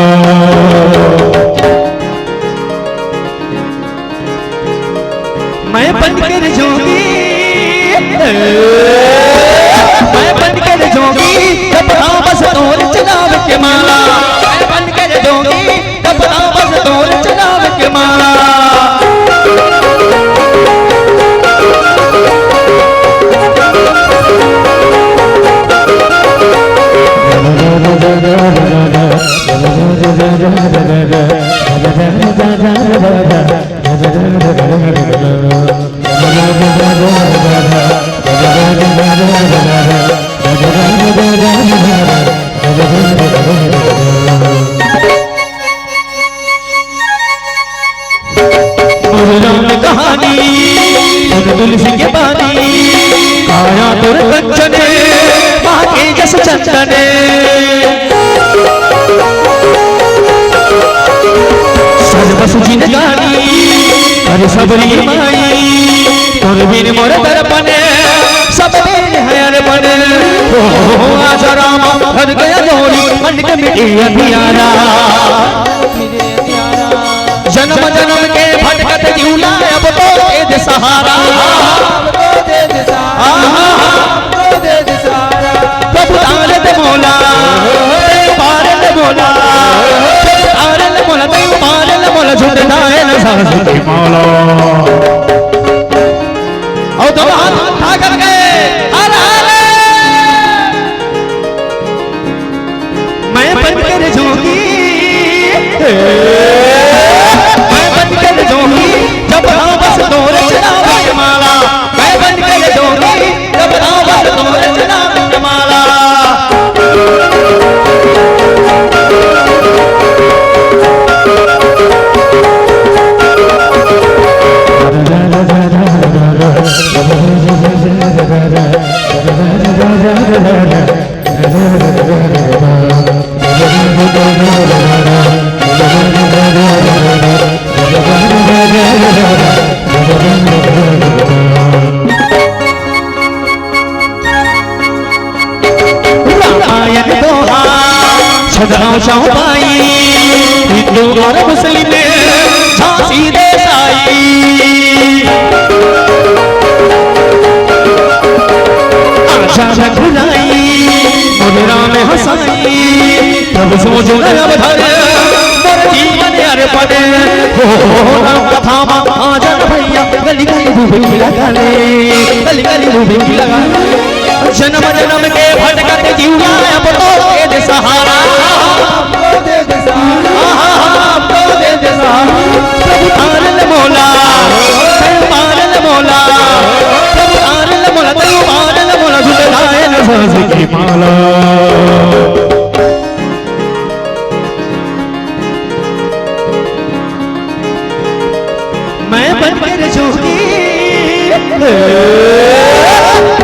मैं बन के जोगी, मैं बन के जोगी, जपना बस तोर चुनाव के माला। मैं बन के जोगी, जपना बस तोर चुनाव के माला। मोर राम कहानी, तन तुलसी के पानी, काया तोर कंचन, माँ के जस चंदन। सर्वसु जिनगानी, अरे सबरी माई, तोर बिन मोर दर्पण, सब दिन है अरपण। ओ, ओ, आजा राम, हर गया डोरी, मन के मिटे अंधियारा। जन्म जन्म के भटकत जीव ला, अब तो दे दे सहारा। अब तो दे दे सहारा। आहा। अब तो दे दे सहारा। प्रभु तारल मोला, तैं उबारल मोला। प्रभु तारल मोला, तैं उबारल मोला, झूठ जाए न सांस की माला। और दोनों हाथ उठा करके, हर हर। मैं बन के जोगी, मैं बन के जोगी, जपना बस तोर चुनाव के माला। मैं बन के जोगी, जपना बस तोर चुनाव के माला। रामायण दोहा, छदम चौपाई, हिंदू और मुस्लिम, झांसी देसाई। चालक बुलाई, मोरे राम हंसाई, तब सोचो नरम धर, मोर जीवन अर्पण। हो, हो, हो, राम कथा मा आ जन भैया, गली गली धूप लगा ले, गली गली धूप लगा ले। जन्म जन्म के भटकत जीवला अब तो दे दे सहारा। प्रभु तारल मोला, तैं तारल मोला, प्रभु तारल मोला, तैं तारल मोला, झूठ लाए न सांस की माला। मैं बन के रे जोगी,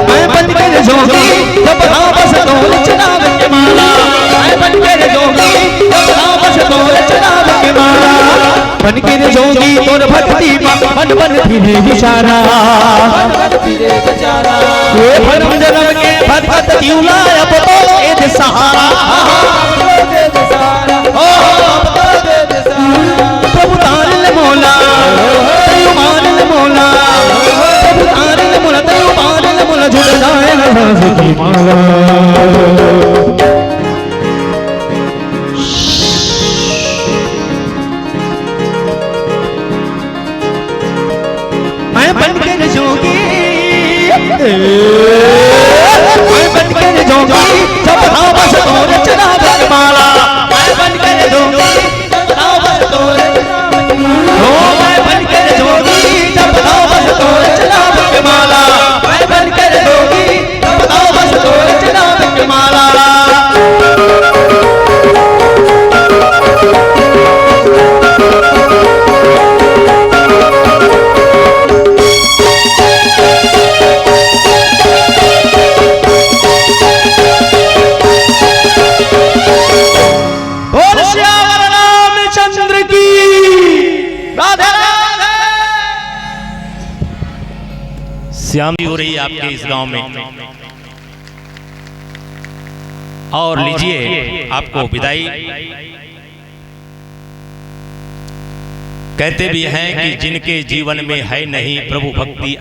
मैं बन के रे जोगी, जपहूं बस तोर चनाव के माला। मैं बन के रे जोगी, जपहूं बस तोर चनाव के माला। बन के रे जोगी तोर भक्ति मा, मन मन फिरे बिचारा। ये भरम जन्म के भटकत जीवला अब तो दे दे सहारा। ओ, प्रभु तारल मोला, तैं तारल मोला, प्रभु तारल मोला, तैं तारल मोला, झूठ लाए न सांस की माला। मैं बन के रे जोगी, मैं बन के रे जोगी, जपहूं बस तोर चनाव के माला। मैं बन के रे जोगी, जपहूं बस तोर चनाव के माला। ओ, मैं बन के रे जोगी, जपहूं बस तोर चनाव के माला। मैं बन के रे जोगी, जपहूं बस तोर चनाव के माला। बोल सियावर रामचंद्र की। राधे राधे। श्याम जी हो रही है आपके इस गांव में। और लीजिए आपको विदाई। कहते भी हैं कि जिनके जीवन में है नहीं प्रभु भक्ति,